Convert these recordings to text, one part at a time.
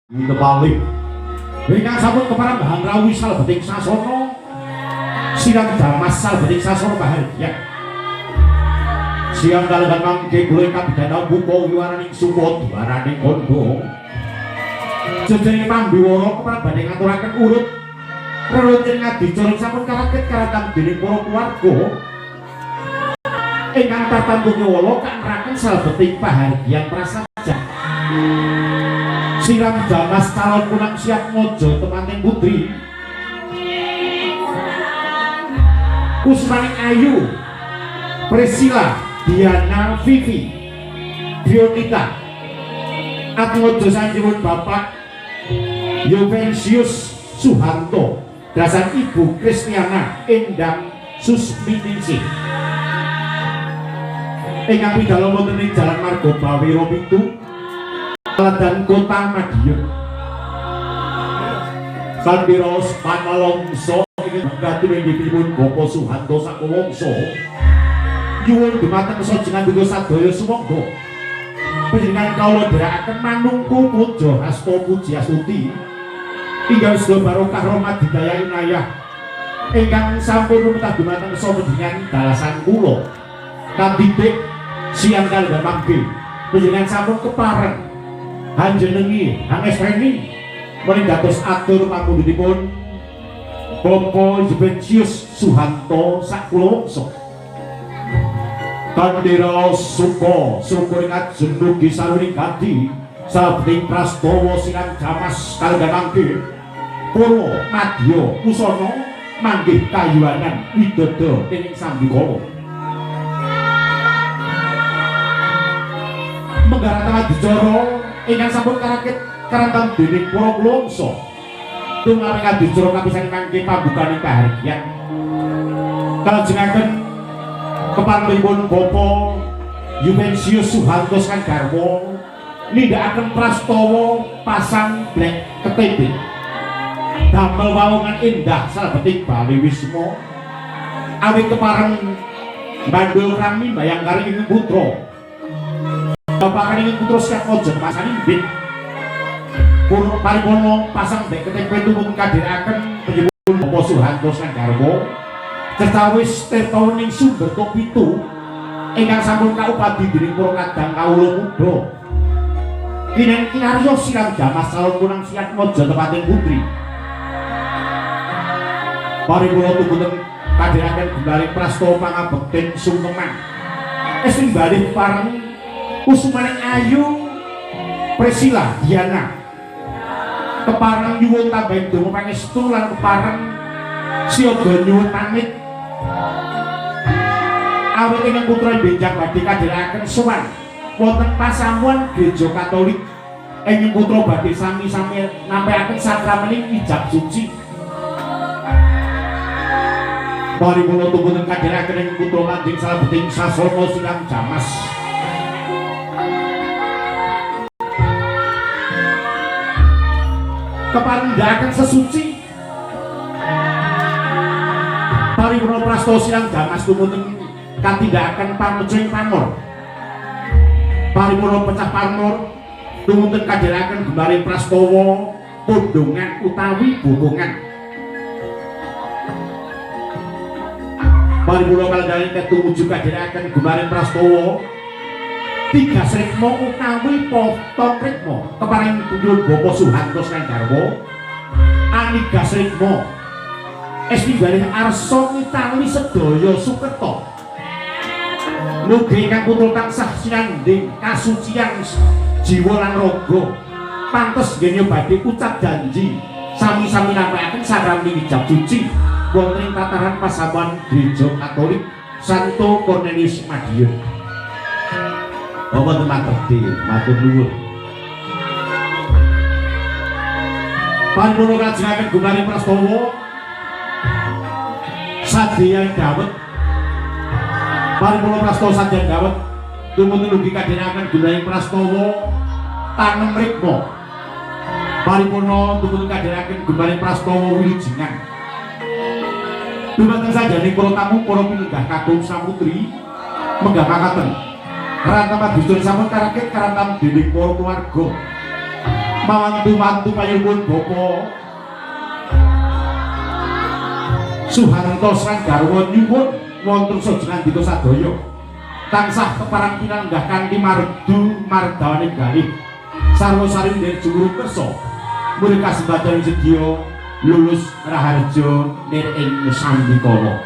Kepalih ingkang sampun kepareng rawuh salebeting sasana siang damas salebeting sasana bahagia. Siang kaleban mangke kula ingkang pidana buka wiwaraning supa dwaraning kandha. Jejering pambiwara kepareng badhe ngaturaken urut reruntin adicara sampun karaket karatan dening para keluarga ingkang tartamtu nyawala kaanraken salebeting pahargyan prasaja. Siram damas calon kunang siap mojo temanten putri Kusmaning Ayu Priscilla Diana Vivi Dionita Atmojo sanjipun Bapak Yovensius Suhanto dasan Ibu Kristiana Endang Susminingsih ingkang pidhalo wonten ing Jalan Margo Bawiro 7 dan Kota Madiun. Sandiraos panalongso ingkang gatu inggihipun Bapak Suhanto sakuwangsa nyuwun dumateng sajengan duka sadaya sumangga panjenengan kawula dherekaken manungku puja hasta puji astuti ingkang sedaya barokah rahmat hidayah inayah ingkang sampun lumetah dumateng panjenengan dalasan kula kadidik siang kaliyan mangke panjenengan sampun kepareng hanjenengi hangestreni menika dados atur pamundhutipun Bapak Juvensius Suhanto sakulawangsa. Kandira suka syukur ing ajeng mugi saluring gati salebeting prastawa siang jamas kaliyan mangke purwa madya kusana manggih kayuwanan widodo dening sambikala. Menggaratan adicara ingkang sampun karakit karantan dening para kulawangsa tumrap adicara kapisan mangke pambukaning pahargyan kalajengaken keparengipun Bapak Juvensius Suhanto kang garwa nindakaken prastawa pasang blek ketebe damel wawongan indah salebeting Bali Wisma awit kepareng bandul rami bayangkari ing putra Bapak ing putra siap mojo pasang imbit purna paripurna pasang blek ketebe tumut kadhirakaken panjenengan Bapak Suhanto sang garwa cecawis tirta ning sumber pitu ingkang sampun kaupadi dening para kadang kawula muda kinen kinarya siram jamas calon kunang siap mojo tepating putri paripurna tumuntun kadhiraken gumlaring prastawa pangabekten sungkeman estri balih pareng Kusumaning Ayu Priscilla Diana kepareng nyuwun tambahing donga pangestu lan kepareng siaga nyuwun pamit awit ingkang putra benjang badhe kadhirakaken sowan wonten pasamuan Gereja Katolik ingkang putra badhe sami-sami nampakaken sakramening ijab suci. Paripurna tumuntun kadhirakaken ing putra manjing salebeting sasana silang jamas. Kepareng ndhakaken sesuci paripurna prastawa silang jamas tumuntun katindakaken pamecuing pamor paripurna pecah pamor tumuntun kadhirakaken gumlaring prastawa pundhungan utawi bokongan paripurna kalendhaning ketumuju kadhirakaken gumlaring prastawa tiga srikma utawi potong rikma kepareng nyuwun Bapak Suhanto sang garwa aniga srikma esti balih arsa mitali sedaya sukerta mugi ingkang putra tansah sinandhing kasucian jiwa lan raga pantes nggene badhe ucap janji sami-sami nampakaken sakramening ijab suci wonten ing tataran pasamuan Gereja Katolik Santo Cornelius Madiun. Bapak matur matur nuwun. Paripurna kajengaken gumlaring prastawa sadeyan dawet. Paripurna prastawa sadeyan dawet tumuntun ugi kadhirakaken gumlaring prastawa tanem rikma. Paripurna tumuntun kadhirakaken gumlaring prastawa wilujengan. Dumateng sajane para tamu para pinunggah kakung samutri menggah makaten. Rantam adicara sampun karakit karantam dening para keluarga. Mawantu-wantu panyuwun Bapak Suharto sang garwa nyuwun wonten sajengandika sadaya tansah keparang pinanggah kanthi mardu mardawaning galih sarwa sari nderek jumurung kersa murid kasembadan sedya lulus raharja nir ing sambikala.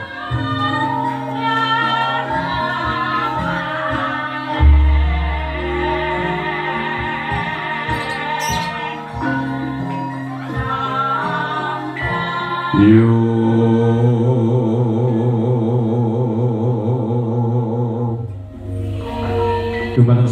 Yo dumateng